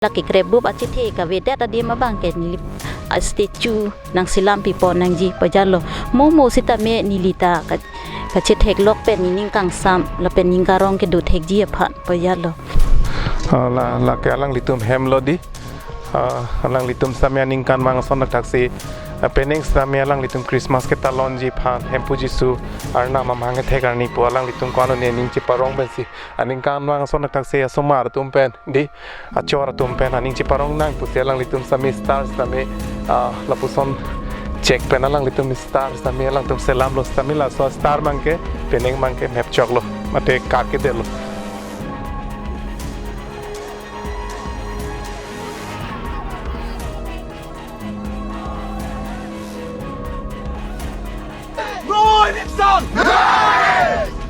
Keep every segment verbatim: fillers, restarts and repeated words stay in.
Lake krepbup achethe kavedet adim abang ke neli a statue nangselam pipon nangji pajalo. Mo mo sitame neli ta ka, kachetheklok pen nening kangsam lapen ning karong kedo thekji aphan pajalo. Ah, la, lake alanglitum hem lo di. Ah, alanglitum sitame aningkanvang ason thakthaksi, ah, penang sitame alanglitum Christmas ketalonji aphan Hemphu Jisu arnam amahang kethek arni pu alanglitum ko-an ne ning cheparong pensi aningkanvang ason thakthaksi asomar atum pen di, achor atum pen aning cheparong nang pusi alanglitum sitame star sitame, ah, lapuson chek pen alanglitum star sitame alangtum selamlo sitame laso star abang ke penang abang ke mepchoklo mate karkedetlo. Roy Nixon!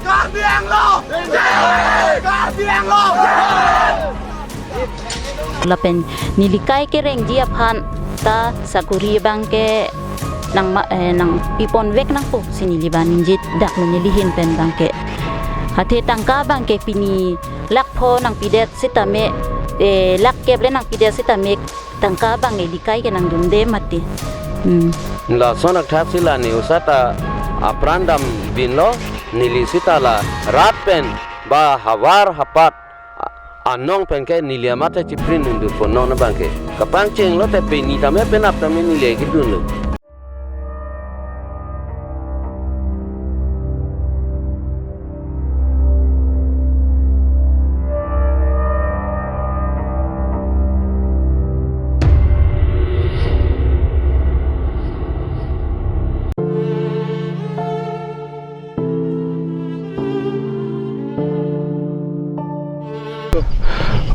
Karbi Anglong! Karbi Anglong! Lapen neli kai kerengji aphan ta sakuri abang ke nang ma, eh, nangpipon vek nangpo pusi neli abang ningje dak lo neli ahin pen abang ke. Athe tangka abang ke pini lakh pho nangpidet sitame, eh, lakh kep le nangpidet sitame tangka abang neli kai ke nangdunde mati. Hmm. Lason thakthaksi la ne usa ta apran dambinlo, neli sita la rat pen ba havar hapat a-, anong pen ke neli amat ta chiprin dundunpo non abang ke. Kapangcheng lote pini tame penap tame neli kedunlo.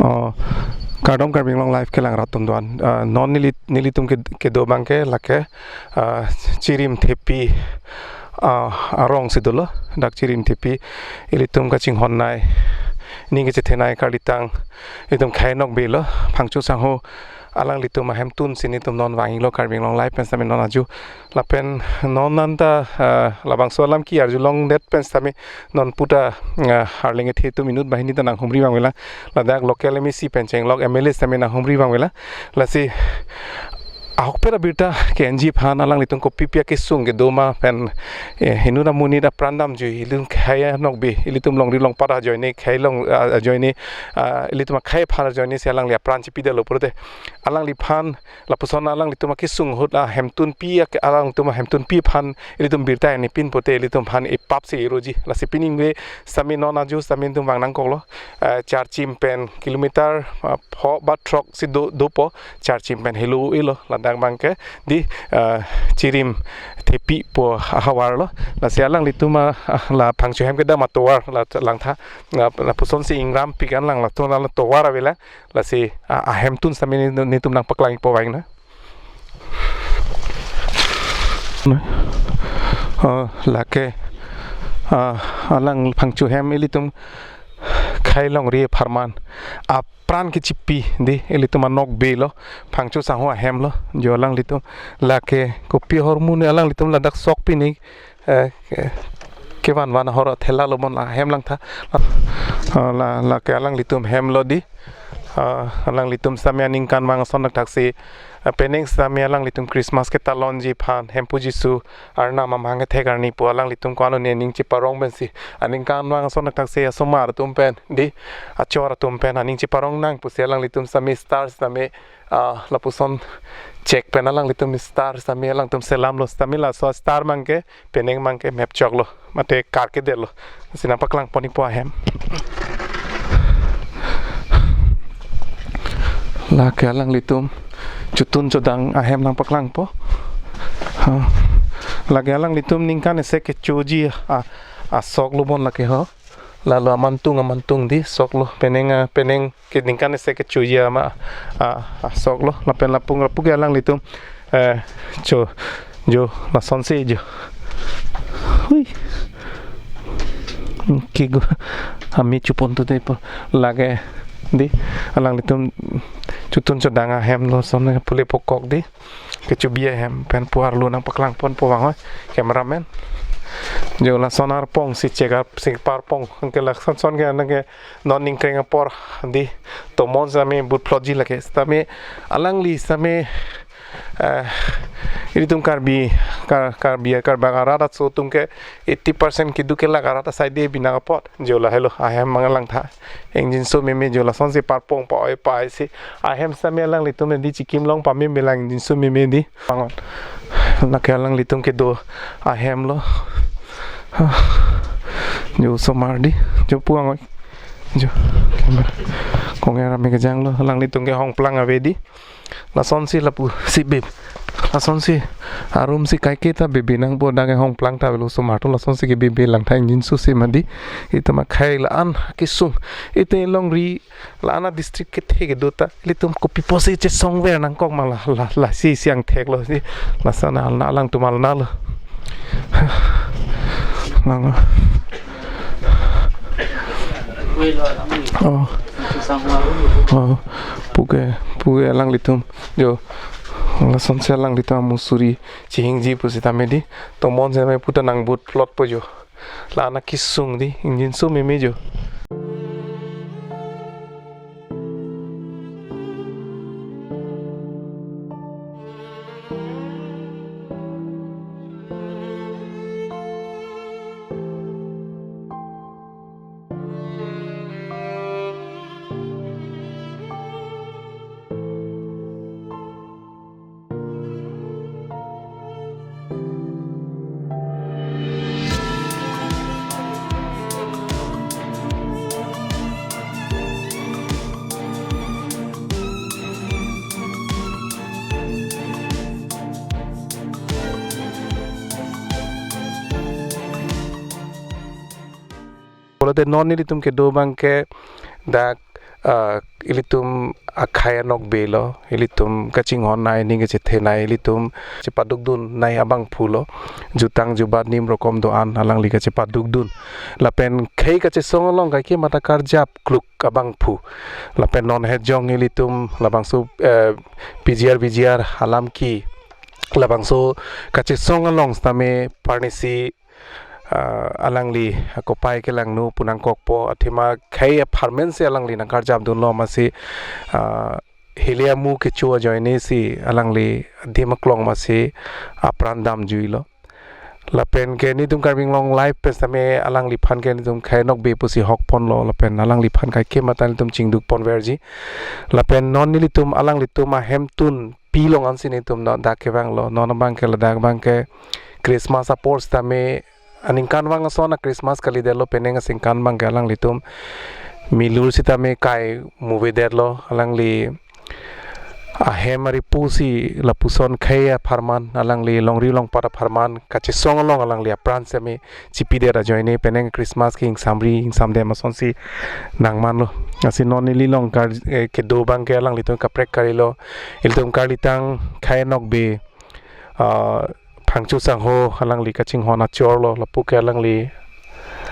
Oh, kardom Karbi Anglong Live kelang rat atum doan. Ah, non neli, nelitum ke, kedo abang ke lake, ah, Chirim Thepi, ah, arong si dolo, dak Chirim Thepi, ilitum kachinghon nei, ning kachethe nei karlitang, ilitum Khei Nokbe lo, Phangcho Sangho, alanglitum ahemtun si nelitum non vanglo Karbi Anglong Live pen sitame non aju. Lapen non anta, ah, labangso alam ke arjulongdet pen sitame non puta, ah, arleng ethe atum inut banghini ta nanghumri vangvelang. Ladak local M A C pen chenglok M L A sitame nanghumri vangvelang. Lasi ahokpet abirta ke-enji aphan alanglitum kopi pi akesung kedo ma pen, eh, inut amonit apran damjui, ilitum Khei Nokbe, ilitum longri longpat ajoine, Khei along, ah, ajoine, ah, ilitum akhei aphan ajoine si alangli apran chipidetlo pulote alangliphan lapuson alanglitum akesung ahut ahemtunpi ak-, alanglitum ahemtunpi aphan ilitum birta nangpipon pote ilitum aphan epap si eroji. Lasi pining ve sitame non aju sitame nelitum vang nangkoklo, eh, Charchim pen kilometer, ah, pho ba throk si do, dopo Charchim pen helo elo ladak abang ke di, eh, Chirim Thepi pu ahavar lo. Lasi alanglitum, ah, ah, la Phangcho hem kedam atovar la langtha, la, lapuson si ingram pik an lang latum la tovar avelang. Lasi, ah, ahemtun sitame ne, nelitum nangpaklangpo vang na. Ah, lake, ah, alang Phangcho hem ilitum Khei longri apharman apran kechipi di ilitum anokbe lo, Phangcho Sangho ahem lo, jo alanglitum lake kopi ahormu ne alanglitum ladak sok pini, eh, ke, kevanvan ahor thela lo bon la hem langtha. Ah, la, lake alanglitum hem lo di. Ah, alanglitum sitame aningkanvang ason thakthaksi, ah, penang sitame alanglitum Christmas ketalonji aphan Hemphu Jisu arnam amahang kethek arni pu alanglitum ko-an ne ning cheparong pensi aningkanvang ason thakthaksi asomar atum pen di, achor atum pen aning cheparong nang pusi alanglitum sitame star sitame, ah, lapuson chek pen alanglitum star sitame alangtum selamlo sitame laso star abang ke penang abang ke mepchoklo mate karkedetlo. Lasi nangpaklangpon ikpo ahem. Lake alanglitum chotun chodang ahem nangpaklangpo. Ha. Lake alanglitum ningkan isi kechoji a, asok lo bon lake ho. Lalo amantung amantung di sok lo penang, ah, penang ke ningkan isi kechoji ama, ah, ah, sok lo lapen lapu lapu ke alanglitum, eh, cho jo lasonsi jo. Hui. Ke go ami chopon tu de po lake di alanglitum chotun chodang ahem lo son pule pokok di. Kechobi ahem pen pu arlo nangpaklangponpo vang hoi cameraman. Jo lason arpong si chekar si parpong, anke lason son ke anke non ningkreng apor di tomon sitame but plotji lake sitame alangli sitame, eh, ilitum Karbi, Kar-, Karbi, Karbak arat aso atum ke eighty percent keduk kelak arat asai de bina apot. Jo lahelo ahem mangalang tha. Ingjinso meme jo lason si parpong pa oi pa si. Ahem sitame alanglitum di chikim long pameme lang ingjinso meme di. Pangon. Lake alanglitum kedo ahem lo. Jo osomar di. Jo puang oi. Jo. Konger ame kejang lo. Alanglitum ke hongplang ave di. Lason si lapu si bib. Lason si arum si kaike ta bebe nangpo dak ke hongplang ta velo osomar atum lason si ke bebe lang tha ingjinso si mati. Itum akhei la-an kesung. Ite longri la-an adistrict kethe kedo ta ilitum kopi pusi chesongver nangkok ma la, la, lasi si angthek lo si. Lason alna alangtum alna lo. Lang. Oh. Oh. Puke, puke alanglitum. Jo. Lason si alanglitum amusuri chihingji pusitame di. Tomon sitame puta nangbut plotpo jo. La-an akesung di, ingjinso meme jo. Pulote non ilitum kedo abang ke dak, ah, ilitum akhei anokbe lo, ilitum kachinghon nei, ning kachethe nei, ilitum chepadukdun nei abangphu lo, jutang jubat nim rokom do-an alangli kachepadukdun. Lapen khei kachesong along kaike mata karjap kluk abangphu. Lapen non het jong ilitum labangso, eh, P G R, V G R alam ke labangso kachesong along sitame parnisi ah, alangli akopai kelangno pu nangkokpo athema khei apharman si alangli nangkarjapdunlo masi, ah, hili amu kecho ajoine si alangli adim aklong masi apran damjuilo. Lapen ke netum Karbi Anglong Live pen sitame alangliphan ke netum khei anokbe pusi hokponlo lapen alangliphan kaike mata netum chingdukponverji. Lapen non nelitum alanglitum ahemtun pilong ansi netum non dak kevanglo. Non abang ke ladak abang ke Christmas apor sitame aningkanvang ason a-Christmas kalidetlo, penang aningkanvang ke alanglitum milur sitame kai muvedetlo, alangli ahem aripu si lapuson khei apharman, alangli longri longpat apharman kachesong along alangli apran sitame chipidet ajoine penang Christmas ke ingsamri ingsamdem asonsi nangmanlo. Lasi non neli along kar, eh, kedo abang ke alanglitum kaprek karilo. Ilitum karlitang khei anokbe, ah, Phangcho Sangho alangli kachinghon achorlo, lapu ke alangli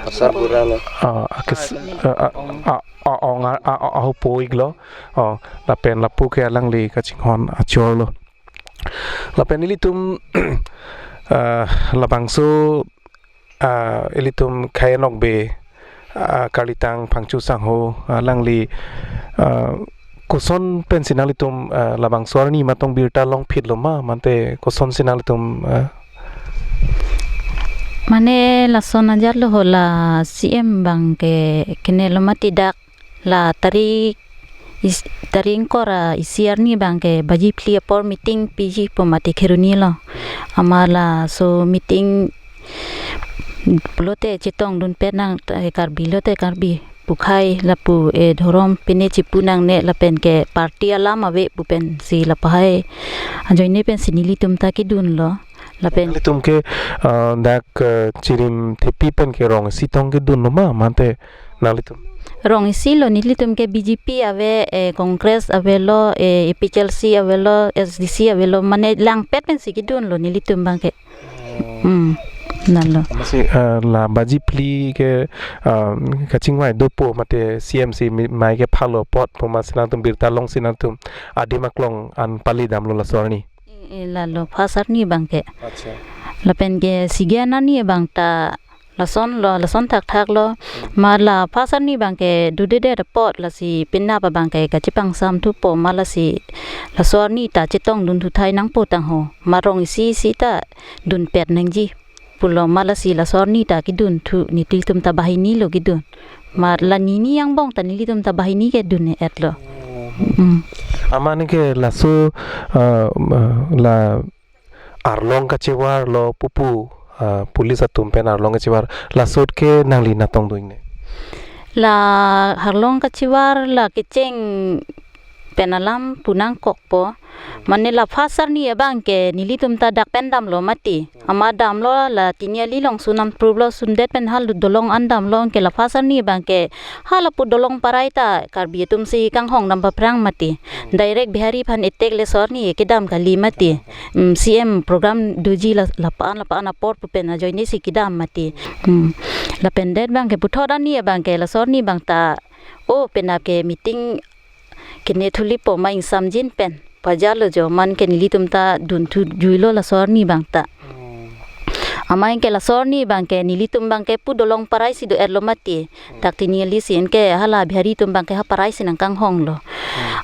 Pasar Bura lo. Ah, akes-, ah, ah, ah, ah, ong, ah, ah, ah, ahupo iklo. Oh, lapen lapu ke alangli kachinghon achorlo. Lapen ilitum, ah, labangso, ah, ilitum khei anokbe, ah, karlitang Phangcho Sangho, ah, alangli, ah, koson pensi nanglitum, ah, labangso arni matong birta longphitlo ma, mate kosonsi nanglitum, ah? Mane lason ajatlo ho la C M abang ke kenelo mati dak la tarik is-, tarik ingkoi ra isi arni abang ke baji phli apor meeting piji pu mati Kheroni lo. Amat laso meeting pulote chetongdunpet nang, eh, Karbi lote Karbi pu khei lapu, eh, dhorom pine chipu nangne lapen ke party alam ave pu pensi la pahai ajoine pensi nelitum ta kedunlo. Lapen nelitum ke, ah, dak, ah, chirim thepi pen ke rong isi tong kedunlo ma, mate nanglitum? Rong isi lo, nelitum ke B J P ave, eh, Congress avelo, eh, A P H L C avelo, S D C avelo, mane langpet pensi kedunlo nelitum abang ke. Hmm, nalo. Masi, ah, la baji phli ke, ah, kachingvai dopo mate C M si mi-, mai kephalo apot pu masi nangtum birta longsi nangtum adim aklong an pali damlo laso arni? Eh, eh, lalo first arni abang ke. Acha. Lapen ke second arni abang ta Lason lo, lason thakthak lo. Ma la first arni abangke dudedet apot lasi penap abangke kachepangsam thupo ma lasi laso arni ta chetongdun thuthai nangpo tangho. Ma rong isi isi ta dunpet nangji pulo ma lasi laso arni ta kedunthu, nelitum ta banghini lo kedun. Ma la nini angbong ta nelitum ta banghini kedun-etlo. Mm. Amat anke laso, ah, ah, la arlong kachevar lo pupu, ah, police atum pen arlong kachevar, laso ahut ke nangli natong do-ikne? La arlong kachevar la kecheng pen alam pu nangkokpo. Mane la first arni abangke nelitum ta dak pen damlo mati. Amat damlo la tini ali along sun-an pruplo, sundet pen hal dolong an damlo, anke la first arni abangke halapu dolong parai ta Karbi atum si kanghong dam paphrang mati. Direct Bihari aphan attack le laso arni kedam kali mati. Mm, C M program doji la, lapu-an, lapu-an apor pu pen ajoine si kedam mati. Mm. Lapen det abangke puthot arni abangke laso arni abang ta, o penap ke meeting kene thulipo ma ingsamjin pen. Pajalo jo, amat anke nelitum ta dunthu juilo laso arni abang ta. Amat anke laso arni abangke nelitum abangke pu dolong parai si do-etlo mati. Dak tini ali si anke hala Bihari atum abangke ha parai si nangkanghonglo.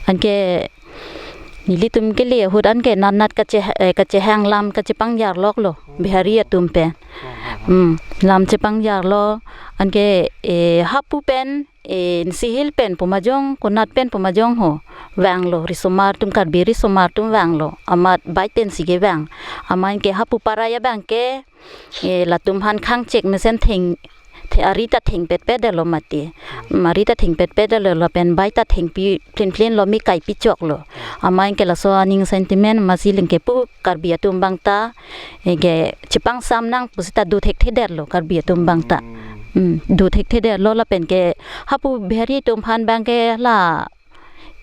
Anke nelitum kele ahut anke natnat kache, eh, kachehang lam kachepangjarloklo Bihari atum pen. Hmm, lam chepangjarlo, anke, eh, hapu pen, eh, Nisi Hills pen pu majong, konat pen pu majong ho, vanglo, risomar atum, Karbi risomar atum vanglo, amat bike pen si kevang. Amat anke hapu parai abangke, eh, latum aphan khangchek mesen theng, the-, ari ta thengpetpetdetlo mati. Hmm, ari ta thengpetpetdetlo lapen bike ta thengpi plinplinlo, me kaipi choklo. Amat anke laso aning sentiment amatsi lengke pu Karbi atum abang ta, eh, ke chepangsam nang pusita do thekthedetlo Karbi atum abang ta. Hmm. Hmm, do thekthedetlo lapen ke hapu Bihari atum aphan abangke la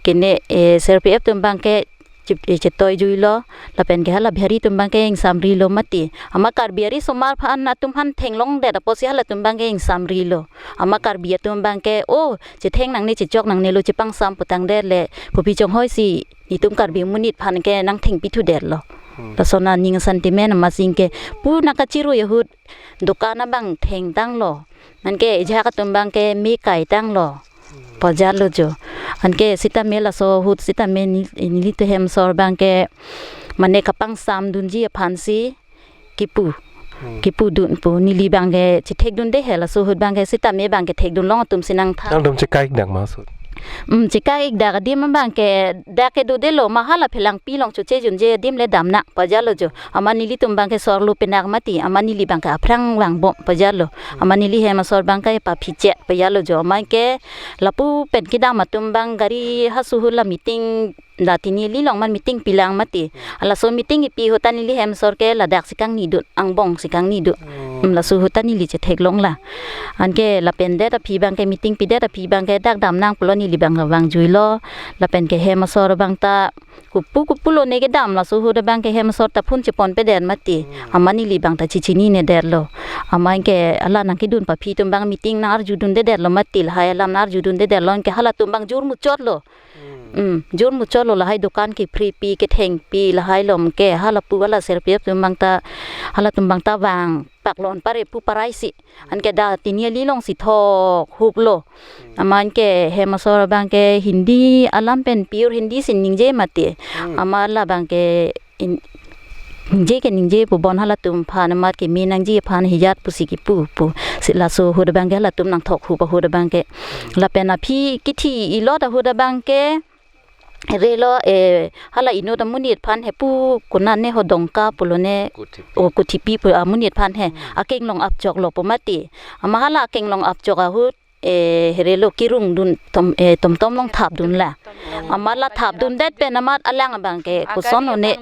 kene, eh, C R P F atum abangke chip, eh, chetoijuilo, lapen ke hala Bihari atum abangke ingsamrilo mati. Amat Karbi arisomar aphan atum aphan thenglongdet apotsi halatum abangke ingsamrilo. Amat Karbi atum abangke, o, chetheng nangne, chechok nangnelo, chepangsam putangdet le, pupi chonghoi si, netum Karbi amonit aphan ke nangthengpi thudetlo. Hmm. Lason aning sentiment amatsi anke pu nangkachirui ahut dokan abang thengtanglo. Anke ajahak atum abangke me kaitanglo. Pajalo jo. Anke sitame laso ahut sitame ne-, nelitum hem asor abangke mane kapangsamdunji aphansi kipu. Hmm. Kipudun pu, neli abangke chethekdunde he, laso ahut abangke sitame abangke thekdunlong atum si nangthan. Nangtum chekaik dak ma laso ahut? Hmm, chekaik dak adim abangke dak ke dodelo ma hala phelangpi along choche junje adim le damnang pajalo jo. Amat nelitum abangke sorlo penak mati, amat neli abangke aphrang vangbom pajalo. Amat neli hem asor abangke paphichet pajalo jo. Amat ke lapu pen kedam atum abang gari hasu ahut la meeting, la tini ali along amat meeting pilang mati. Laso meeting kipi ahut ta neli hem asor ke ladak si kangnidun, angbong si kangnidun. Hmm, laso ahut ta neli chetheklong la. Anke lapen det aphi abangke meeting pidet aphi abangke dak damnang pulo neli abang vangjuilo. Lapen ke hem asor abang ta kopu kopulo ne kedam, laso ahut abangke hem asor ta phone cheponpedet mati. Hmm. Amat neli abang ta chechininedetlo. Amat anke hala nangkedun paphi atum abang meeting nangarjudundedetlo mati, lahai alam nangarjudundedetlo, anke halatum abang jur muchotlo. Hmm. Hmm, jur muchotlo, lahai dokan kephripi kethengpi lahai along ke halapu hala C R P F atum abang ta, halatum abang ta vangpaklo anpare pu parai si. Anke dak tini ali along si thok huplo. Amat anke hem asor abangke Hindi alam pen pure Hindi si ningje mati. Hmm. Amat la abangke in-, ningje ke ningje pu bon halatum aphan amat keme nangji aphan hijat pusi kipu pu. Si laso ahut abangke halatum nangthok hup ahut abangke. Lapen aphi kithi ilot ahut abangke relo, eh, hala inut amonit aphan he pu konat ne ho Dongka pulo ne, Kuthipi. O Kuthipi pu amonit aphan he. Hmm. Akeng along apchoklo pu mati. Amat hala akeng along apchok ahut, eh, herelo kerungdun tom, eh, tomtom along thapdunlo. Amat la thapdundet pen amat alang abangke koson one,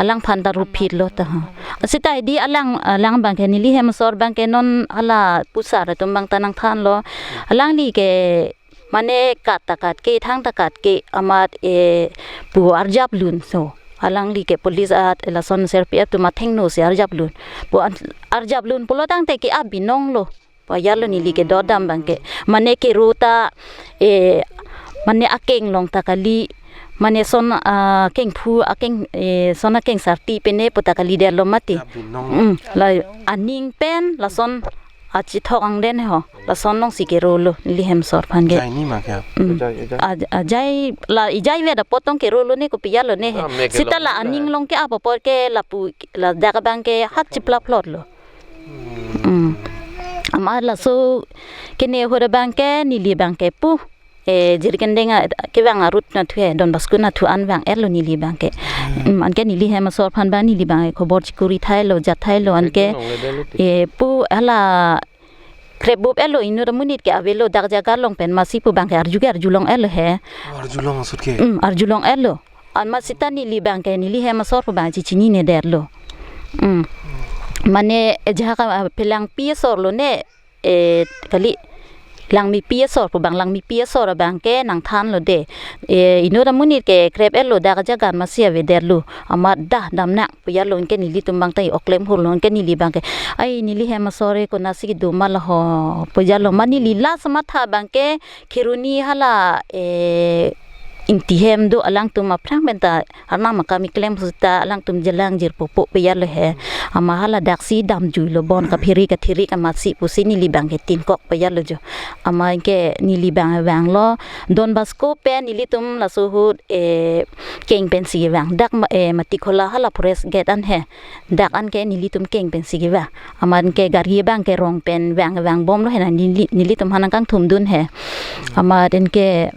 alang aphan ta ruphitlo ta ha. Sita hedi alang, alang abangke neli hem asor abangke non hala pusar atum abang ta nangthanlo. Alangli ke mane kat ta katke, thang ta katke, amat, eh, pu arjaplun so. Alangli ke police at lason C R P F atum athengno si arjaplun. Pu an-, arjaplun pulo tangte ke abinonglo. Pajalo neli kedodam abangke. Mane kero ta, eh, mane akeng along ta kali, mane son, ah, kengphu akeng, eh, son akeng sarti pene pu ta kalidetlo mati. Abinong. Mm, la aning pen lason achithok angden ho. Lason alongsi kerolo neli hem asor aphan ke. Ajai ni ma kya? Mm. Ajai, ajai. Aj-, ajai la ijai vet apot tong kerolo ne, kopi ajatlo ne he. Ah, me sita kelong la na. Aning along ke-ap apot ke lapu ladak abang ke hat chiplap lotlo. Hmm. Mm. Amat laso kene ahut abang ke neli abang ke pu. Eh, Jirikindeng a, kevang arut nathu he, Don Bosco nathu an vang-etlo neli abang ke. Hmm. Mm, anke neli hem asor aphan abang neli abang ke khobor chikuri thailo, jat thailo, anke, eh, pu hala krep bup-etlo, inut amonit ke avelo dak jaga along pen, masi pu abang ke arju ke arjulong-etlo he. Oh, arjulong asut ke? Mm, arjulong-etlo. Amat sita neli abang ke, neli hem asor pu abang chichininedetlo. Mm. Mane, eh, jaka, ah, pelangpi asor lo ne, eh, kali, Langmepi asor pu abang, Langmepi asor abang ke nangthanlo de. Eh, inut amonit ke krep-etlo dak jaga an, masi avedetlo. Amat dah damnang pu ajatlo, anke nelitum abang ta oklem hurlo, anke neli abang ke, ai, neli hem asor e, konatsi kedo ma la ho pu ajatlo. Amat neli last matha abang ke Kheroni hala, eh, Ingti hem do, alangtum aphrang pen ta arnam akam keklem sita alangtum jelang jirpo po pu ajatlo he. Amat hala daksi damjuilo, bon kaphere kathiri kamatsi pusi neli abang ke tinkok pu ajatlo jo. Amat anke neli abang vanglo, Don Bosco pen nelitum laso ahut, eh, keng pensi kevang. Dak ma-, eh, Matikhola hala forest gate an he. Dak anke nelitum keng pensi kevang. Amat anke gari abang ke rong pen vang vangbomlo he na, neli, nelitum aphan nangkangthumdun he. Amat anke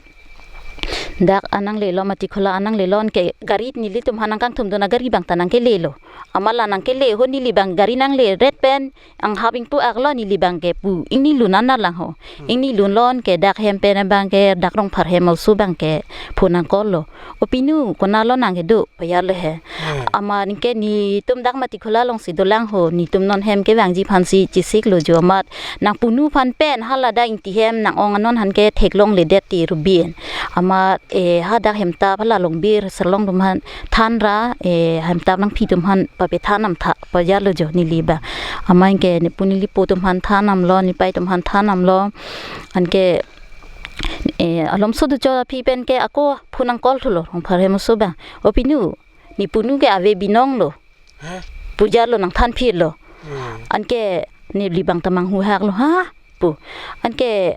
dak an nanglelo, Matikhola an nanglelo, anke gari nelitum aphan nangkangthumdun agari abang ta nangkelelo. Amat la nangkele ahut neli abang gari nangleret pen anghap ingpu-aklo, neli abang ke pu ingnilun an nanglang ho. Hmm. Ingnilunlo, anke dak hem pen abang ke, dak Rongphar hem oso abang ke phone nangcall-lo. O pinu, konatlo nang kedo pu ajatlo he. Hmm. Amat anke netum dak Matikhola alongsi dolang ho, netum non hem kevangji aphansi chesiklo jo. Amat nangpunu aphan pen hala dak Ingti hem nang-ong anon aphan ke theklongledet ti Rubin. Amat, eh, hadak hemtap hala Longbir Sarlong atum aphan thanra, eh, hemtap nangphi atum aphan papethan nam tha pu ajatlo jo neli abang. Amat anke nepu nelipo atum aphan thannamlo, nepei atum aphan thannamlo. Anke, eh, alomso do cho aphi pen ke ako phone nangcall thulo, Rongphar hem oso abang. O pinu, nepunu ke ave binonglo. Hah? Pu ajatlo, nangthanphitlo. Hmm. Anke neli abang ta manghuhaklo, ha? Pu. Anke,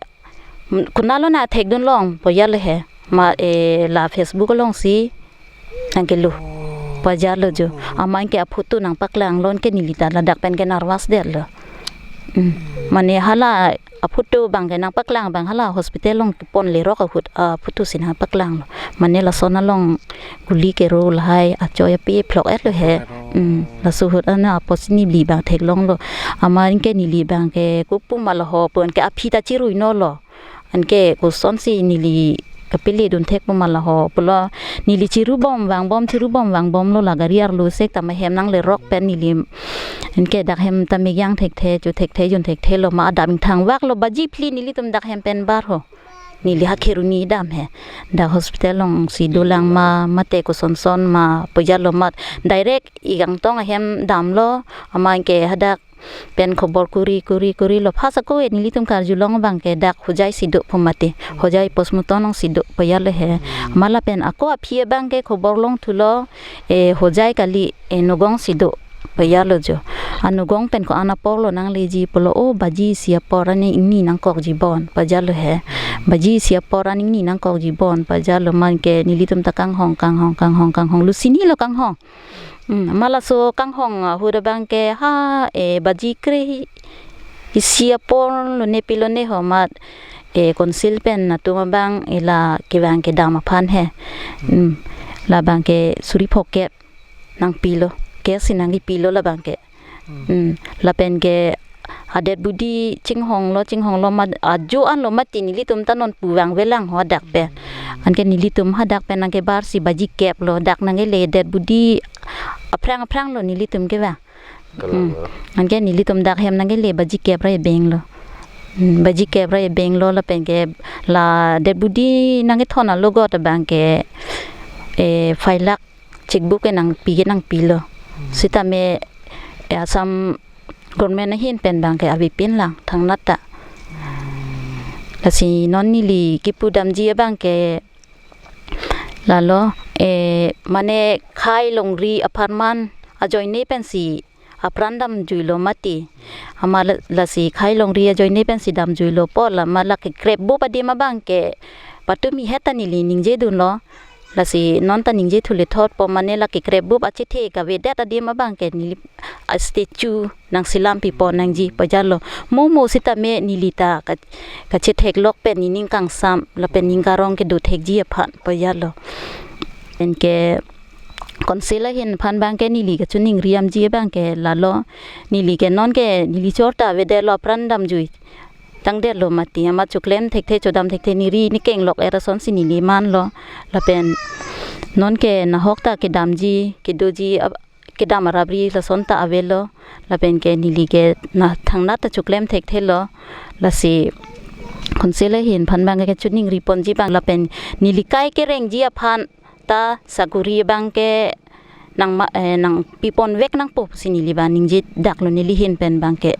mm, konatlo nang thekdun long pu ajatlo he. Ma, eh, la Facebook alongsi nangkelo. Oh. Pu ajatlo jo. Hmm. Amat anke aphoto nangpaklanglo, anke neli ta ladak pen ke nervous detlo. Mm. Mane hala aphoto abang ke nangpaklang abang hala hospital along ponlerok ahut aphoto si nangpaklanglo. Mane lason along guli kero lahai achoi ape phlok-etlo he. Phlok-etlo. Mm. Laso ahut an apotsi neli abang theklonglo. Amat anke neli abang ke kopu ma la ho pu anke aphi ta chiruinolo. Anke kosonsi neli kapeledun thekpo ma la ho pulo, neli chirubom vangbom, chirubom vangbomlo, la gari arlo sek ta ma hem nanglerok pen neli. Anke dak hem ta megyang thekthe, cho thekthe, jun thekthelo, ma adap ingthangvaklo, baji phli nelitum dak hem pen bar ho. Neli ha Kheroni dam he. Dak hospital alongsi dolang ma, mate kosonson ma pu ajatlo, amat direct Igangtong ahem damlo, amat anke hadak pen khobor kuri, kuri, kurilo. First ako e nelitum karjulong abang ke dak Hojai si do pu mati. Hojai postmortem alongsi do pu ajatlo he. Amat lapen ako aphi abang ke khobor longthulo, eh, Hojai kali, eh, Nagaon si do pu ajatlo jo. A Nagaon pen ko-an aporlo nangleji pulo, o baji isi apor an ingni nangkokji bon pu ajatlo he. Baji isi apor an ingni nangkokji bon pu ajatlo, amat anke nelitum ta kanghong, kanghong, kanghong, kanghong, lusinilo kanghong. Hmm, amat laso kanghong ahut abang ke ha, eh, baji kre isi apor lone pilo ne ho amat, eh, council pen atum abang, eh, la kevang kedam aphan he. Hmm, labang ke suri phokep nangpilo. Cash si nangkipilo labang ke. Hmm. Hmm, lapen ke adet budi chinghonglo, chinghonglo amat ajo anlo mati nelitum ta non pu vangvelang ho dak pen. Anke nelitum hadak pen nangkebar si baji kep lo, dak nangkele, det budi aphrang aphrang lo nelitum kevang. Kalang. Hmm. Anke nelitum dak hem nangkele baji kep ra ebeng lo. Hmm, baji kep ra ebeng lo lapen ke la det budi nangkethon alogot abang ke, eh, five lakh checkbook ke nangpi ke nangpilo. Hmm. Sitame, eh, Assam government ahin pen abang ke avepinlang thangnat ta. Hmm. Lasi non neli kipudamji abang ke lalo, eh, mane khei longri apharman ajoine pensi apran damjuilo mati. Amat la-, lasi khei longri ajoine pensi damjuilo pu, la amat la kekrep bup adim abang ke patumi heta neli ningje dunlo. Lasi non ta ningje thule thot pu, mane la kekrep bup achethe kavedet adim abang ke neli a-statue nangselam pipo nangji pajalo. Mo mo sitame neli ta ka-, kachetheklok pen nening kangsam lapen ning karong kedo thekji aphan pajalo. Anke council ahin aphan abang ke neli kachiningri damji abang ke lalo. Neli ke non ke neli chor ta avedetlo, apran damjui tangdetlo mati, amat choklem thekthe chodam thekthe, neri nekenglok-et asonsi neli manlo. Lapen non ke nahok ta kedamji kedoji ab-, kedam arapri lason ta avelo. Lapen ke neli ke na thangnat ta choklem thekthelo. Lasi council ahin aphan abang ke chiningri ponji abang, lapen neli kai kerengji aphan ta sakori abang ke nang ma-, eh, nangpipon vek nangpo pusi neli abang ningje daklo neli ahin pen abang ke.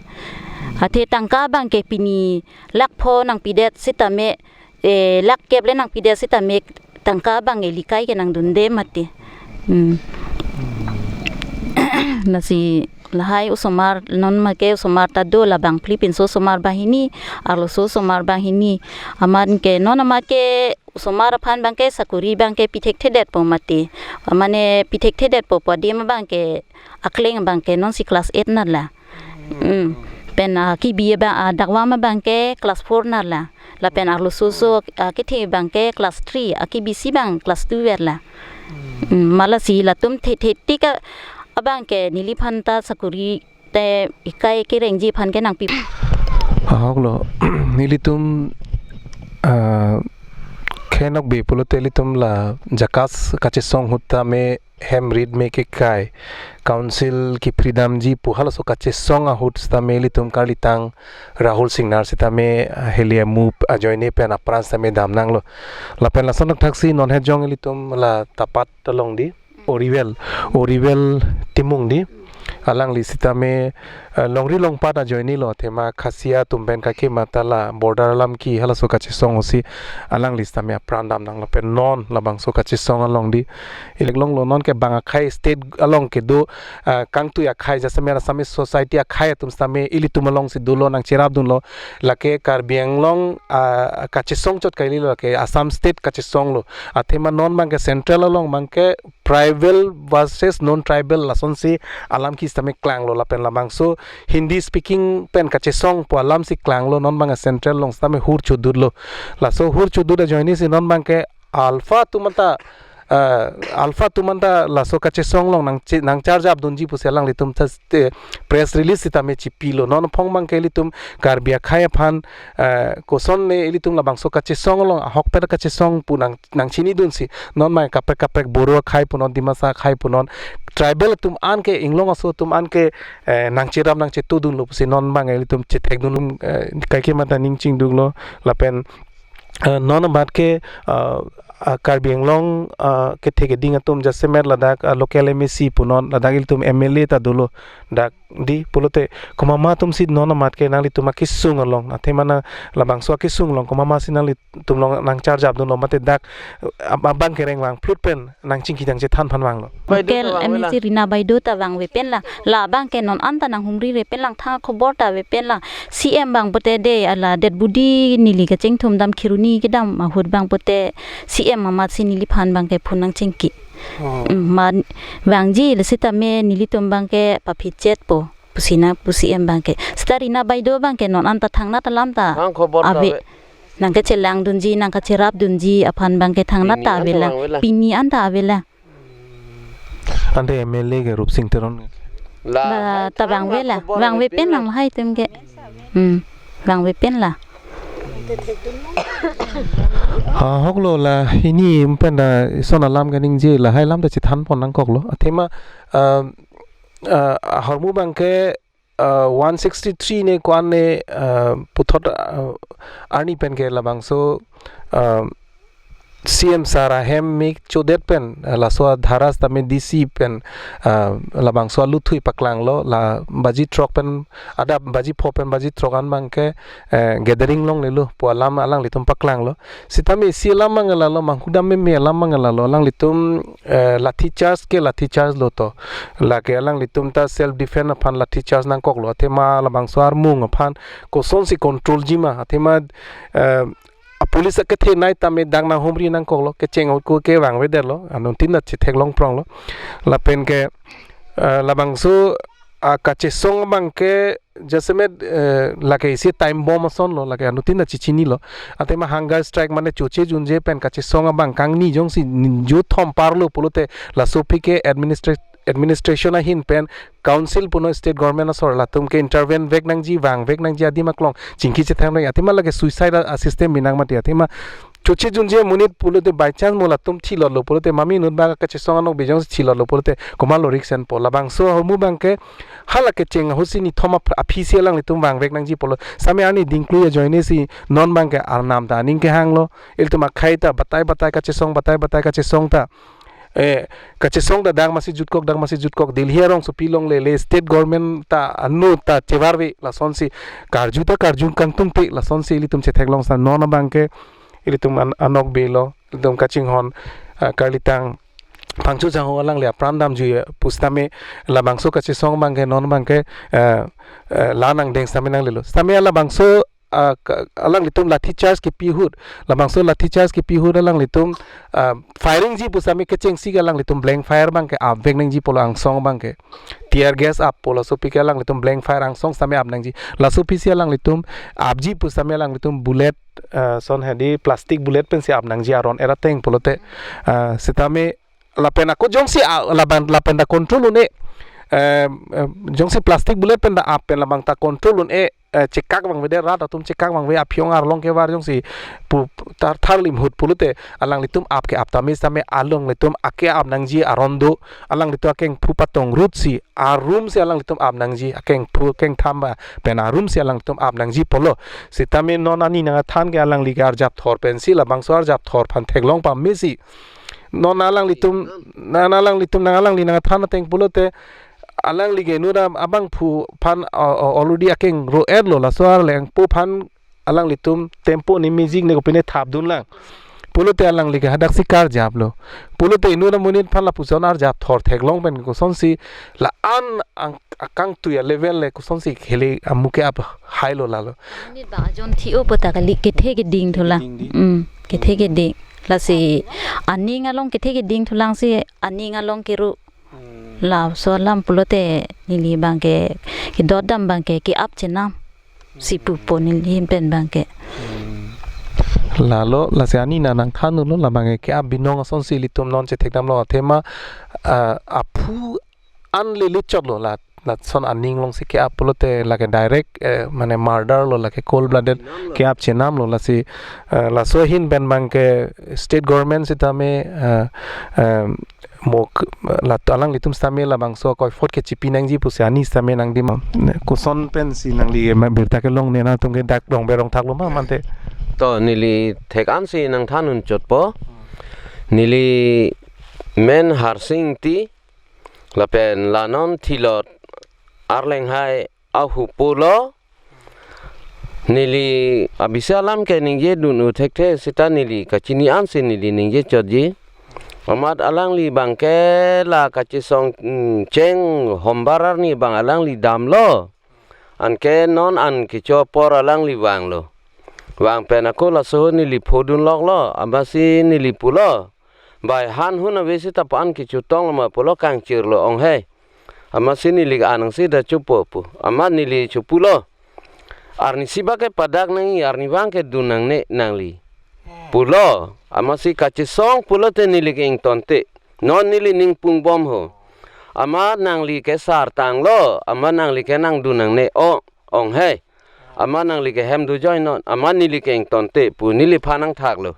Athe tangka abang ke pini lakh pho nangpidet sitame, eh, lakh kep le nangpidet sitame tangka abang eli kai ke nangdunde mati. Hmm. Lasi lahai osomar, non ma ke osomar ta do, labang phli pinso osomar banghini, arloso osomar banghini. Amat ke non amat ke osomar aphan abang ke sakori abang ke pithekthedetpo mati. Mane pithekthedetpo pu adim abang ke akleng abang ke nonsi class eight nala. Hmm. Pen akibi abang, adakvam abang ke class four nala. Lapen arloso so, ah, kethe abang ke class three, akibi si abang class two verla. Hmm, amat lasi latum thethe tik a-, abang ke neliphan ta sakori te ekai kerengji aphan ke nangpi. Ahoklo, nelitum, ah, khenok be pulote ilitum la JACAS kachesong ahut tame hem rit me kekai, council kepridamji pu halaso kachesong ahut sitame ilitum karlitang Rahul Singnar sitame, ah, heli amu ajoine pen apran sitame damnanglo. Lapen lason thaksi non hejong ilitum la Tapat along di, Oriwel, Oriwel Timung di. Alangli sitame, eh, longri longpat ajoinelo, athema Khasia atum pen kake mata la border alam ke halaso kachesong ahutsi alangli sitame apran damnanglo. Pen non labangso kachesong along di, ilik longlo, non ke bang akhei state along kedo, ah, kangtui akhei jasemet Assamese society akhei atum sitame ilitum alongsi dolo, nangcherapdunlo. Lake Karbi Anglong, ah, kachesong chot kalilo, lake Assam state kachesonglo. Athema non abang ke central along abang ke tribal versus non tribal lasonsi alam ke sitame klanglo, lapen labangso Hindi speaking pen kachesong pu alamsi klanglo, non abang central along sitame hur chodutlo. Laso hur chodut ajoinesi non abang ke ALFA atum anta, eh, ALFA atum anta laso kachesong along nang chi-, nangcharjapdunji pusi alanglitum ta ste-, press release sitame chipilo. Non aphong abang ke ilitum Karbi akhei aphan, eh, kosonne ilitum labangso kachesong along ahokpet kachesong pu nang, nangchinidunsi non abang kaprek kaprek Boro akhei punon, Dimasa akhei punon, tribal atum an ke, inglong aso atum an ke, eh, nangcherap nangchetudunlo pusi non abang ilitum chethekdun, eh, kaike mata ning chingduklo. Lapen, eh, non amat ke, eh, ah, Karbi Anglong, ah, kethe keding atum jasemet ladak, ah, local MAC punon, ladak ilitum MLA ta dolo dak di pulote, komat ma atumsi non amat ke nanglitum akesung along, athema labangso akesung along komat masi nanglitum along nangcharjapdunlo mate dak, ah, abang ke rengvang phlut pen nangchingki nangchethan aphan vanglo. Local MAC Rina Baideo ta vangve pen lang, labang ke non anta nanghumri re pen lang, thang khobor ta ave pen lang, CM abang pute de ala dead body neli kachingthum dam Kheroni kedam ahut abang pute CM amatsi neliphan abang ke phone nangchingki. Oh. Mm, ma vangji le sitame nelitum abang ke paphichetpo pusi na pu CM abang ke. Sita Rina Baideo abang ke non anta thangnat alam ta thang khobor ta ave, ave. Nangkachelangdunji, nangkacherapdunji aphan abang ke thangnat ta ave lang. Pini anta vangve lang. Pini anta ave lang. Ante MLA ke Rupsing Teron. La, la, hai ta thang vangve la, khobor vangve pen lang, hai atum ke. Hmm, vangve pen la. Ha, ahoklo la, hini um pen ta ison alam kaningje, lahai alam ta chethan pon nangkoklo. Athema, ah, ah, ahormu abang ke, ah, one sixty-three ne ko-an ne, ah, puthot, ah, arni pen ke labangso, ah, C M sir ahem me chodet pen, eh, laso adhara sitame D C pen, eh, labangso aluthui paklanglo, la baji throk pen, adap baji pho pen baji throk an abangke, eh, gathering longlelo pu alam alanglitum paklanglo. Sitame isi alam abang lalo, manghudam meme alam abang lalo, alanglitum, eh, lathi charge ke lathi charge lo to. Lake alanglitum ta self defense aphan lathi charge nangkoklo. Athema labangso armung aphan kosonsi controlji ma. Athema, eh, a police akethenei tame dak nanghumri nangkoklo, kecheng ahut ko ke vangvedetlo, anuttin ta chetheklong pronglo. Lapen ke, eh, labangso, ah, kachesong abangke jasemet, eh, lake isi time bomb asonlo, lake anuttin ta chechinilo. Athema hunger strike mane choche junje pen kachesong abang kangni jongsi ninjo thom parlo pulote laso aphi ke administra-, administration ahin pen council puno state government asor latum ke intervene vek nangji, vangvek nangji adim aklong chingki chethang nangji. Athema lake suicide a, a system binang mati. Athema choche junje amonit pulote by chance mo latum thilotlo pulote, mami inut abang kachesong anokbe jongsi thilotlo pulote komatlo risk enpo. Labangso ahormu abangke hala kecheng ahutsi nithom ap-, aphisi alanglitum vangvek nangji pulo. Sitame arni dingklu ajoinesi non abangke arnam ta aning kehanglo. Ilitum akhei ta batai batai kachesong, batai batai kachesong ta, eh, kachesong ta dak masi jutkok, dak masi jutkok. Delhi arongsopi longlele, state government ta anu ta chevarve, lasonsi karju ta karju kangtungte, lasonsi ilitum chetheklong. Sita non abangke ilitum an-, anokbelo, ilitum kachinghon, ah, karlitang Phangcho Jangho alangli apran damjui pusitame labangso kachesong abangke non abangke, eh, eh, la nangdeng sitame nanglelo. Sitame labangso, ah, ka-, alanglitum lathi charge kipi ahut, labangso lathi charge kipi ahut alanglitum, ah, firing ji pusitame kechengsi ke alanglitum blank fire abangke apvek nangji pulo angsong abangke. Tear gas ap pulo, laso aphi ke alanglitum blank fire angsong sitame ap nangji. Laso aphisi alanglitum apji pusitame alanglitum bullet, eh, son hedi plastic bullet pensi ap nangji aron era ateng pulote. Eh, sitame lapen ako jongsi a-, laban, lapen ta control un-e, eh, eh, jongsi plastic bullet pen ta ap pen labang ta control un-e, eh, chekak vangvedet, rat atum chekak vangve, aphi-ong arlong kevar jongsi pu tar tharlim ahut pulote alanglitum ap ke ap tame sitame alanglitum ake ap nangji aron do, alanglitum akengphu patong rutsi arumsi alanglitum ap nangji, akengphu kengthamba pen arumsi alanglitum ap nangji pulo. Sitame non ani nangthan ke alangli ke arjap thor pensi labangso arjap thor aphan theklong pamesi non alanglitum, non alanglitum nang alangli nangthan ateng pulote alangli ke inut abangphu aphan, uh, uh, already akeng ro-etlo, laso arlengpo aphan alanglitum tempo ne music ne kopine thapdunlang pulote alangli ke hadaksi karjaplo. Pulote inut amonit aphan lapuson arjap thor theklong pen kosonsi la-an ang-, akangtui alevel le kosonsi khele amuke ap hailo lalo. Nit ba ajon thi-o puta kali kethe keding thulang. Keding di. Hmm, kethe keding. Lasi aning along kethe keding thulangsi aning along keru. Hmm. Laso alam pulote neli abangke kedodam abangke ke-ap chenam si pupo neli ahin pen abangke. Hmm. Lalo lasi ani nang nangthan unlo labangke ke-ap binong asonsi ilitum non chethekdamlo athema, ah, aphu an lele chotlo la, lason aning alongsi ke-ap pulote lake direct, eh, mane murder lo, lake cold blooded ke-ap chenamlo. Lasi, eh, laso ahin pen abangke state government sitame, eh, eh, mok, la alanglitum sitame labangso koifot ke chipi nangji pusi ani sitame nangdima. Koson pensi nangli ma birta kelong ne nangtum ke dak rong berong thaklo ma mante. To neli thek-ansi nangthan un chotpo. Neli men Harsing Ingti, lapen la non thilot arleng hai ahupo lo. Neli abisa alam ke ningje dun-u thekthe sita neli kachini ansi neli ningje chotji. Amat alangli abangke la kachesong, mm, cheng hombar arni abang alangli damlo. Anke non an kecho apor alangli vanglo. Vang pen ako laso ahut neli phodun loklo, amatsi neli pulo. Bai han hun ave sita pa-an kechotong ma pulo kangchirlo ong he. Amatsi neli ke-an angsi dak chopo pu. Amat neli chopulo. Arnisi abangke padak nangji, arni abangke dun nangne nangli. Pulo. Amatsi kachesong pulote neli ke ingtonte. Non neli ning pungbom ho. Amat nangli ke sar tanglo. Amat nangli ke nangdun nangne o ong he. Amat nangli ke hem dojoi non, amat neli ke ingtonte pu neliphan nangthaklo.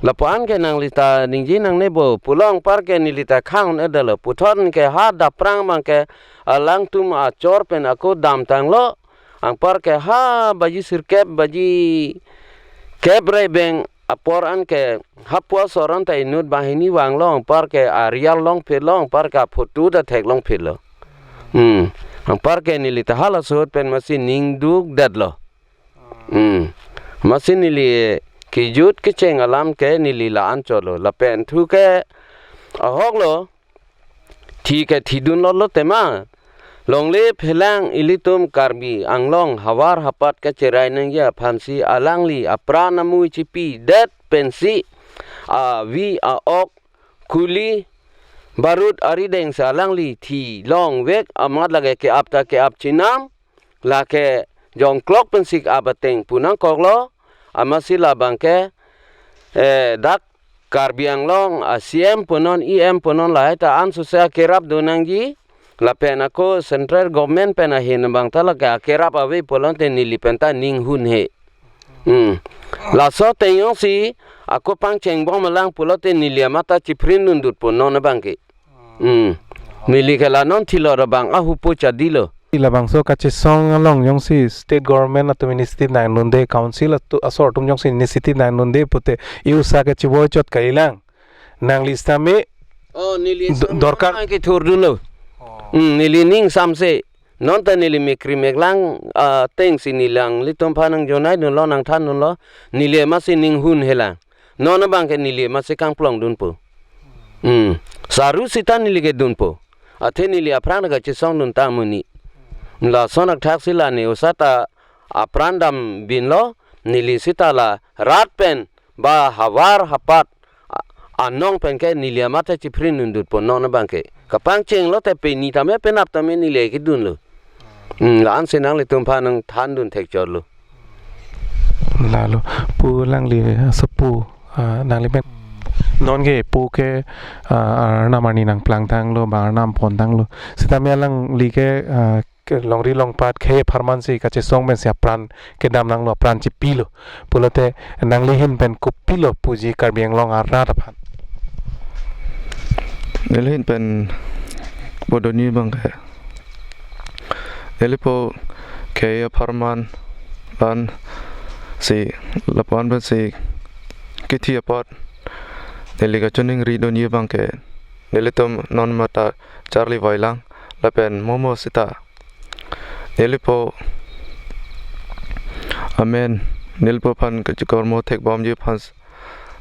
Lapu-an ke nangli ta ningje nangne bo, pulo anpar ke neli ta khang un-edetlo. Puthot ke ha daprang abangke alangtum achor pen ako damtanglo. Anpar ke ha baji sirkep, baji kep rai beng apor an ke hapu asor an ta inut banghini vang long, anpar ke a-real longphi long, anpar ke a-photo ta theklongphi lo. Hmm. Anpar ke neli ta hala suhut pen masi ning dukdetlo. Hmm. Masi neli kejut kecheng alam ke neli la-an chotlo. Lapen thu ke ahok lo, thi ke thidunlo lo tema. Longle phelang ilitum Karbi Anglong havar hapat kacherai nangji aphansi alangli apran amui chipidet pensi avi a-ok kuli barut arideng si alangli thi longvek amat lake ke-ap ta ke-ap chenam, lake jongklok pensi ke-ap ateng pu nangkoklo, amatsi labang ke, eh, dak Karbi Anglong a-C M punon, E M punon lahai ta ansose akerap do nangji, lapen ako central government pen ahin abang ta lake akerap ave pulote neli pen ta ning hunhe. Hmm. Laso ateng jongsi ako pangchengbom alang pulote neli amat ta chiprindundutpo non abang ke. Hmm. Neli ke la non thilo ra bang ahupo chadilo. Labangso kachesong along jongsi state government atum initiative nangdunde, council atu-, asor atum jongsi initiative nangdunde pute, e-usa ke chivoichot kalilang. Nangli sitame Oh, neli do-, dorkar. Samsang kethurdunlo. Oh. Hmm, neli ning samse. Non ta neli mekri meklang, ah, atengsi neli alanglitum aphan nangjonaidunlo, nangthandunlo. Neli masi ning hunhelang. Non abang ke neli masi kangplongdunpo. Hmm. Saru sita neli ke dunpo. Athe neli aphrang kachesongdun ta amonit. Lason athak si la ne-usa ta apran dambinlo, neli sita la rat pen ba havar hapat a-, anong pen ke neli amat ta chiprindundutpo non abang ke. Kapangchenglo te pini tame penap tame neli kedunlo. Hmm, la-ansi nanglitum aphan nangthandun thekchotlo. Lalo, pu alangli asopo, ah, nangli pen. Non ke pu ke, ah, arnam arni nangplangtanglo, ba arnam pontanglo. Sitame alangli ke, ah, ke longri longpat khei apharman si kachesong pensi apran kedam nanglo, apran chipilo. Pulote nangli ahin pen kopilo puji Karbi Anglong arat aphan? Neli ahin pen pudunji abang ke, nelipo khei apharman ansi lapu-an pensi kethi apot neli kachoningridunji abang ke, nelitum non amat ta charli voilang lapen momo sita nelipo amen, nelipo aphan kachikormo thekbomji aphan s-,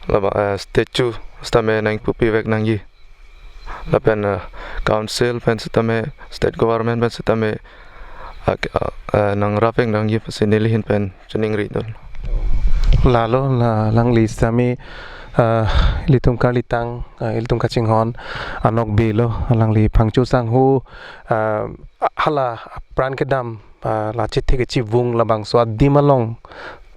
laba, eh, statue sitame nangpupivek nangji. Lapen, eh, council pen sitame, state government pen sitame, ah, ah, eh, nangrapvek nangji pusi neli ahin pen choningridun. Lalo, la, alangli sitame, ah, ilitum karlitang, ah, ilitum kachinghon anokbe lo, alangli Phangcho sangho, ah, hala apran kedam, ah, la chethe kechivung labangso adim along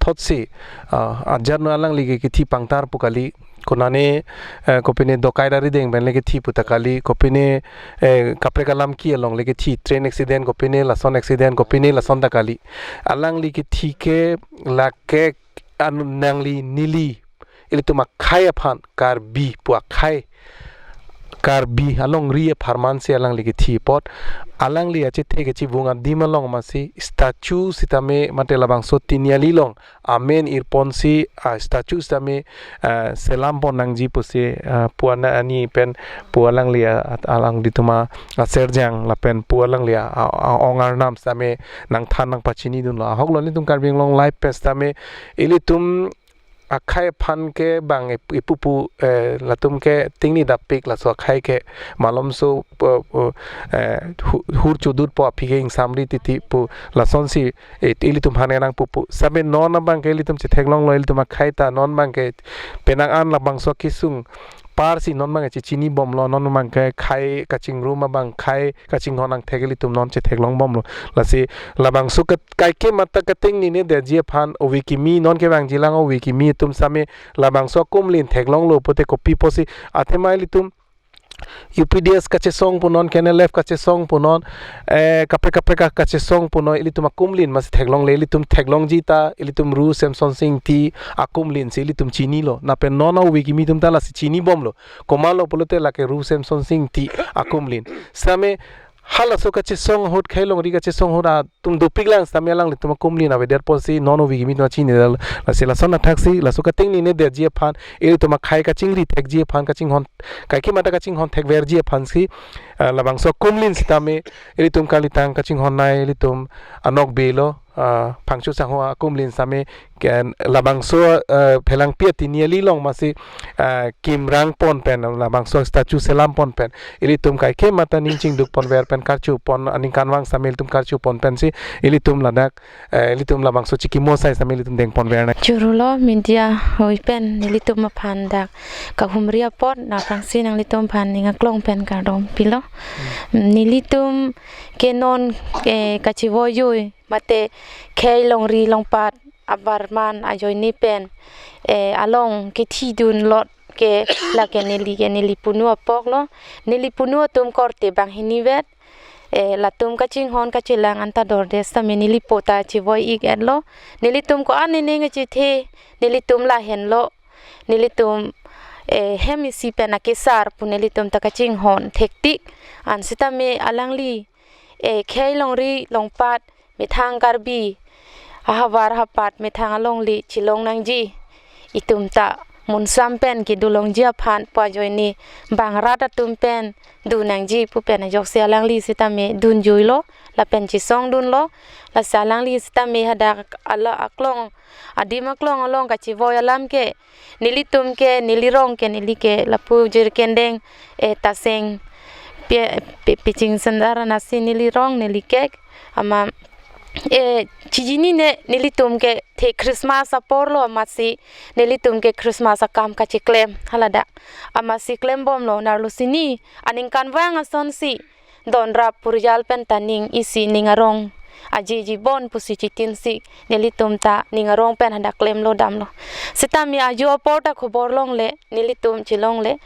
thotsi, ah, ajat no alangli ke kethi pangtar pu kali, konane, eh, kopine dokai arideng pen le kethi pu ta kali, kopine, eh, kaprek alam ke along le kethi, train accident kopine, lason accident kopine, lason ta kali. Alangli kethi ke lake anu nangli neli ilitum akhei aphan, Karbi pu akhei, Karbi alongri apharman si alangli kethi apot, alangli achethe kechivung adim along masi statue sitame mate labangso tiniali along amen irponsi, ah, statue sitame, ah, selampon nangji pusi, ah, pu ana ani pen pu alangli, ah, at-, alanglitum aserjang lapen pu alangli, ah, ah, ah, ong arnam sitame nangthan nangpachinidunlo. Ahok lo, nelitum Karbi Anglong Live pen sitame ilitum akhei aphan ke bang ip-, ipupu, eh, latum ke tingni dapik laso akhei ke malomso, eh, eh, eh, hu-, hur chodutpo aphi ke ingsamri titi pu lasonsi, eh, ilitum aphan nangpupu. Sitame non abang ke ilitum chetheklonglo, ilitum akhei ta non abang ke penang an labangso kesung apar si non abang ke chechinibomlo, non abang ke khei kachingrum abang khei kachinghon angthek ilitum non chetheklongbomlo. Lasi labangso ke-, kaike amat ta kating nine detji aphan ove kimi, non kevangjilang ove kimi atum sitame labangso akumlin theklonglo pute kopi pusi athema ilitum U P D S kachesong punon, K N L F kachesong punon, eh, kaprek kaprek kachesong punon, ilitum akumlin masi theklongle, ilitum theklongji ta ilitum Ru Semsonsing Ingti akumlin si ilitum chinilo. Lapen non ove kimi atum ta lasi chinibomlo. Komatlo pulote lake Ru Semsonsing Ingti akumlin. Sitame Halaso kachesong ahut, khei longri kachesong ahut atum dopik lang sitame alanglitum akumlin avedet apotsi non ovi kimi atum chinine, lasi lason athaksi laso kating ninedet ji aphan, ilitum akhei kachingri thek ji aphan, kachinghon, kaike mata kachinghon thekver ji aphansi, ah, labangso akumlin sitame ilitum kalitang kachinghon nai, ilitum anokbe lo, ah, Phangcho Sangho akumlin sitame, ken labangso, ah, Phelangpi atini ali along masi, ah, kimrang pon pen, labangso statue selam pon pen, ilitum kaike mata ning chingduk ponver pen karcho pon, aningkanvang sitame ilitum karcho pon pensi, ilitum ladak, eh, ilitum labangso chikimo asai sitame ilitum deng ponver nai. Choro lo media hoi pen nelitum aphan dak kahumri apot aphrangsi nanglitum aphan ning aklong pen kardom pilo. Hmm. Nelitum ke non, eh, kachevoi joi mate khei longri longpat abarman ajoine pen, eh, along kethidun lot ke lake neli ke neli punu apok lo. Neli punu atum korte banghinivet. Eh, latum kachinghon kachelang anta dordes tame neli po ta chevoi ik-et lo. Nelitum ko-an nening kachethe, nelitum lahenlo. Nelitum, eh, hem isi pen akesar pu nelitum ta kachinghon thektik. An sitame alangli, eh, khei longri longpat methang Karbi ahavar hapat methang alongle chelong nangji, itum ta munsam pen kedo longji aphan pu ajoine bang rat atum pen do nangji pu pen ajoksi alangli sitame dun joi lo, lapen chesong dun lo. Lasi alangli sitame hadak ala aklong, adim aklong along kachevoi alam ke, nelitum ke, neli rong ke, neli ke lapu Jirikindeng, eh, Taseng, Pi-, Pi-, Pichingsandar anasi neli rong, neli kek, amat, eh, chijinine, nelitum kethe Christmas apor lo amatsi nelitum ke Christmas akam kacheklem haladak. Amatsi klembom lo, arlosi ni aningkanvang asonsi donrap purjal pen ta ning isi ning arong ajeji bon pusi chitinsi nelitum ta ning arong pen hadak klemlo damlo. Sitame ajo apor ta khobor longle, nelitum chelongle.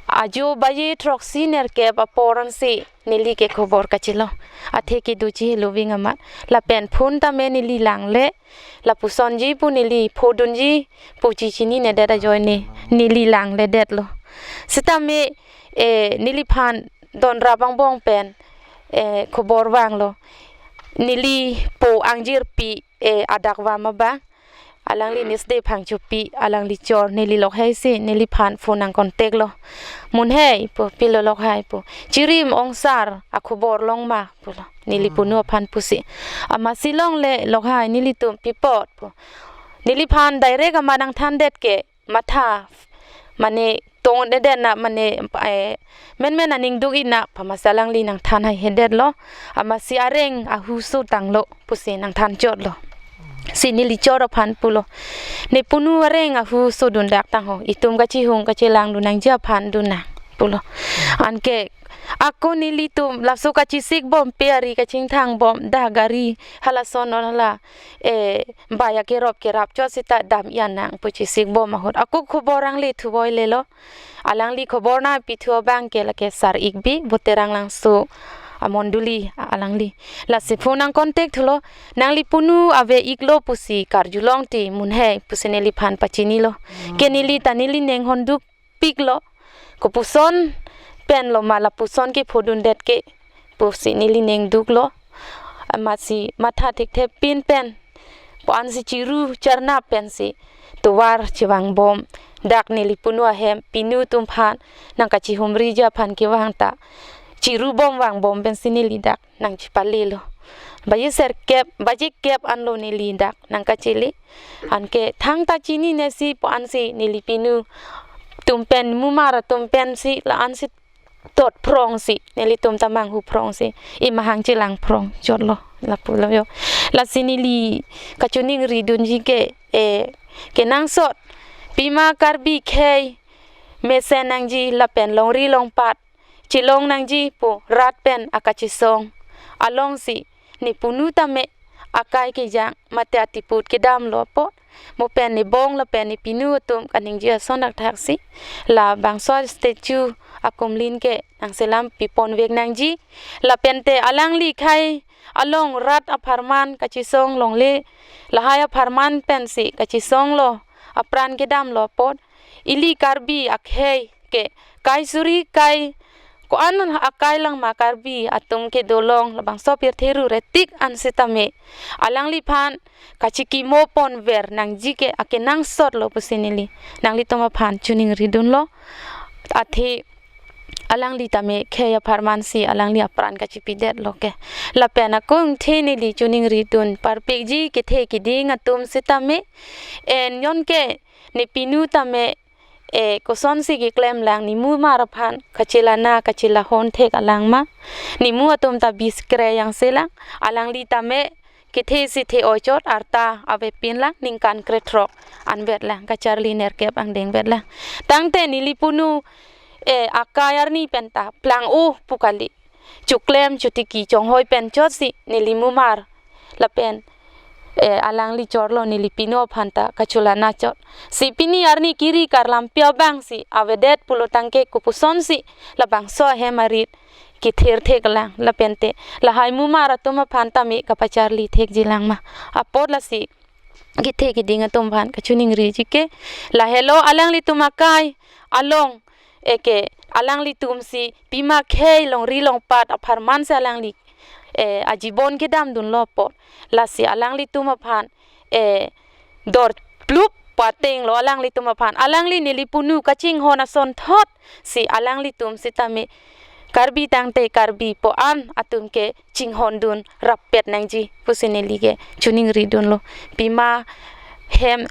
Ajo baje throksi nerkep apor ansi neli ke khobor kachelo. Athe kedo chihelo ving amat. Lapen phone tame neli langle, lapusonji pu neli phodunji pu chichininedet ajoine neli langledetlo. Sitame, eh, neliphan donrap angbong pen, eh, khobor vanglo. Neli po angjirpi, eh, adak vam abang. Alangli Nisde Phangchopi, alangli chor, neli lokhai si neliphan phone nang contact lo. Munhei pu, pilo lokhai pu. Chirim ongsar akhobor long ma pulo. Neli punu aphan pusi. Amatsi longle lokhai nelitum pi apot pu. Neliphan direct amat nangthandet ke matha, mane tongnedet na, mane, eh, menmen aning duk-ik na pu amatsi alangli nangthan haihedetlo. Amatsi areng ahu so tanglo pusi nangthan chotlo. Si neli chor aphan pulo, ne punu areng ahu so dundak tang ho, itum kachihung kachelang dun nangji aphan dun nang pulo. Anke ako nelitum laso kachesikbom pe ari kachingthangbom dak gari halason non hala, eh, baya kerop kerap chot sita dam-i-an nang pu chesikbom ahut ako khobor angle thuvoi lelo. Alangli khobor nangpithu abang ke lake Sar Ikbi, Boterang Langso amondoli alangli. Lasi phone nang contact thulo, nangli punu ave-iklo pusi karjulong ti munhei pusi neliphan pachinilo. Ke neli ta neli ning honduk piklo. Kopuson pen lo ma lapuson ke phodundet ke pusi neli ning duklo. Amatsi matha thekthe pin pen, pu-ansi chiru charnap pensi tovar chevangbom. Dak neli punu ahem pinu atum aphan nang kachihumriji aphan kevang ta chirubom vangbom pensi neli dak nang chipalelo. Baje serkep, baje kep anlo neli dak nang kachele. Anke thangta chininesi pu-ansi neli pinu atum pen, mumar atum pensi la-ansi tot phrongsi, nelitum ta manghu phrongsi, imahang chelang phrong chotlo, lapulo yo. Lasi neli kachiningri dunji ke, eh, kenangsot pima Karbi khei mesen nangji lapen longri longpat chelong nangji pu rat pen akachesong alongsi ne punu tame akai kejang mate atiput kedamlo apot, mo pen ne bong lapen ne pinu atum kaningje ason thakthaksi labangso statue akumlin ke nangselam piponvek nangji. Lapen te alangli khei along rat apharman kachesong longle, lahai apharman pensi kachesonglo, apran kedamlo apot, ili Karbi akhei ke kai suri kai Ko-an akai lang ma Karbi atum ke dolong labangso pirthe ru retik an sitame alangliphan kachikimo ponver nangji ke akenangsot lo pusi neli nanglitum aphan choningri dunlo. Athe alangli tame khei apharman si alangli apran kachipidetlo ke. Lapen akung the neli choningri dun parpikji kethe kiding atum sitame, en yon ke ne pinu tame, e, kosonsi keklem lang, ne mumar aphan kachelana kachelahon thek alang ma, ne mu atum ta bis kre yang selang, alangli tame kethe si the-oi chot arta avepin lang ningkan krethrok anvet lang, kacharli nerkep angdeng vet lang. Tangte neli punu, e, akai arni penta plang-o pu kali, chuklem chutiki chonghoi pen chotsi neli mumar lapen, e, alangli chorlo, neli pinu aphan ta kachelana chot. Si pini arni kiri karlampi abang si avedet pulo tangke kopusonsi labangso ahem arit kethir thek lang lapente lahai mumar atum aphan tame kapacharli thekji lang ma. Apot lasi kethe kiding atum aphan kachoningriji ke, lahelo alanglitum akai along, e, ke alanglitum si pima khei longri longpat apharman si alangli, e, ajibon kedam dunlo apot. Lasi alanglitum aphan, e, dor plup pateng lo alanglitum aphan. Alangli neli punu kachinghon asonthot si alanglitum sitame Karbi tangte Karbi pu-an atum ke chinghon dun rappet nangji pusi neli ke choningri dunlo. Pima hem